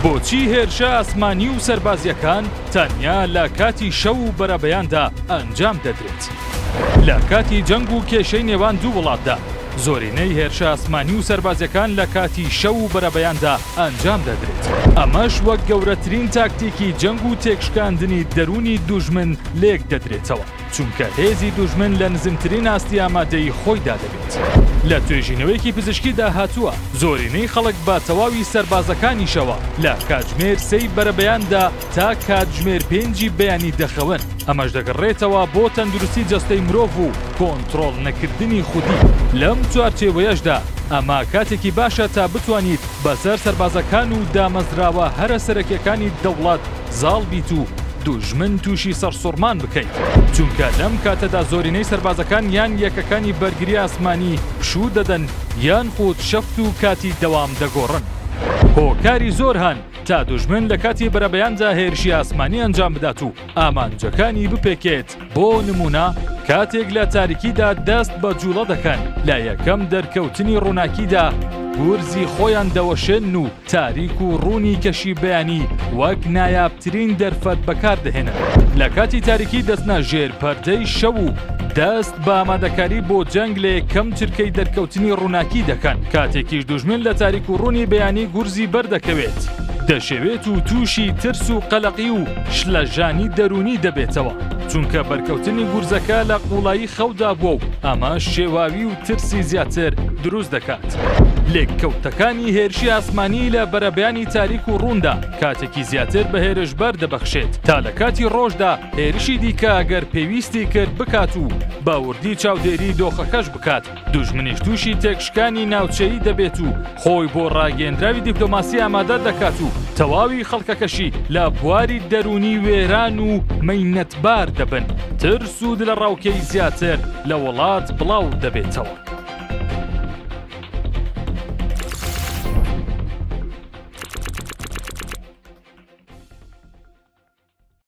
بۆچی هێرشە ئاسمانی و سەربازییەکان تەنیا لە کاتی شەو و بەرەبەیاندا ئەنجام دەدرێت؟ لە کاتی جەنگ و کێشەی نێوان دوو وڵاتدا، زۆرینەی هێرشە ئاسمانی و سەربازییەکان لە کاتی شەو و بەرەبەیاندا ئەنجام دەدرێت، ئەمەش وەک گەورەترین تاکتیکی جەنگ و تێکشکاندنی دەروونی دوژمن لێکدەدرێتەوە. چونکە هێزی دوژمن لە نزمترین ئاستی ئامادەیی خۆیدا دەبێت. لە توێژینەوەیەکی پزیشکیدا هاتووە، زۆرینەی خەڵک بە تەواوی سەربازەکانیشەوە لە کاتژمێر سێی بەرەبەیاندا تا کاتژمێر پێنجی بەیانی دەخەون، ئەمەش دەگەڕێتەوە بۆ تەندروستی جەستەی مرۆڤ و کۆنتڕۆڵ نەکردنی خودی. لەم چوارچێوەیەشدا ئەمە کاتێکی باشە تا بتوانیت بەسەر سەربازەکان و دامەزراوە هەرە سەرەکیەکانی دەوڵەت زاڵ بیت و دوژمن تووشی سەرسوڕمان بکەیت، چونکە لەم کاتەدا زۆرینەی سەربازەکان یان یەکەکانی بەرگری ئاسمانی پشوو دەدەن یان خود شەفت و کاتی دەوام دەگۆڕن. هۆکاری زۆر هەن تا دوژمن لە کاتی بەرەبەیاندا هێرشی ئاسمانی ئەنجام بدات و ئامانجەکانی بپێکێت، بۆ نموونە کاتێک لە تاریکیدا دەست بە جوڵە دەکەن لە یەکەم دەرکەوتنی ڕووناکیدا گورزی خۆیان دەوەشێنن و تاریک و ڕوونی کەشی بەیانی وەک نایابترین دەرفەت بەکاردەهێنن. لە کاتی تاریکی دەچنە ژێر پەردەی شەو و دەست بە ئامادەکاری بۆ جەنگ لە یەکەم چرکەی دەرکەوتنی ڕووناکی دەکەن، کاتێکیش دوژمن لە تاریک و ڕوونی بەیانی گورزی بەردەکەوێت، دەشێوێت و تووشی ترس و قەلەقی و شلەژانی دەروونی دەبێتەوە، چونکە بەرکەوتنی گورزەکە لە قووڵایی خەودا بووە و ئەمەش شێواوی و ترسی زیاتر دروست دەکات. لێککەوتەکانی هێرشی ئاسمانی لە بەرەبەیانی تاریک و ڕووندا کاتێکی زیاتر بە هێرشبەر دەبەخشێت تا لە کاتی ڕۆژدا هێرشی دیکە ئەگەر پێویستی کرد بکات و بە وردی چاودێری دۆخەکەش بکات، دوژمنیش تووشی تێکشکانی ناوچەیی دەبێت و خۆی بۆ ڕاگەیەندراوی دیپلۆماسی ئامادە دەکات و تەواوی خەڵکەکەشی لە بواری دەروونی وێران و مەینەتبار دەبن، ترس و دلەڕاوکێی زیاتر لە وڵات بڵاو دەبێتەوە.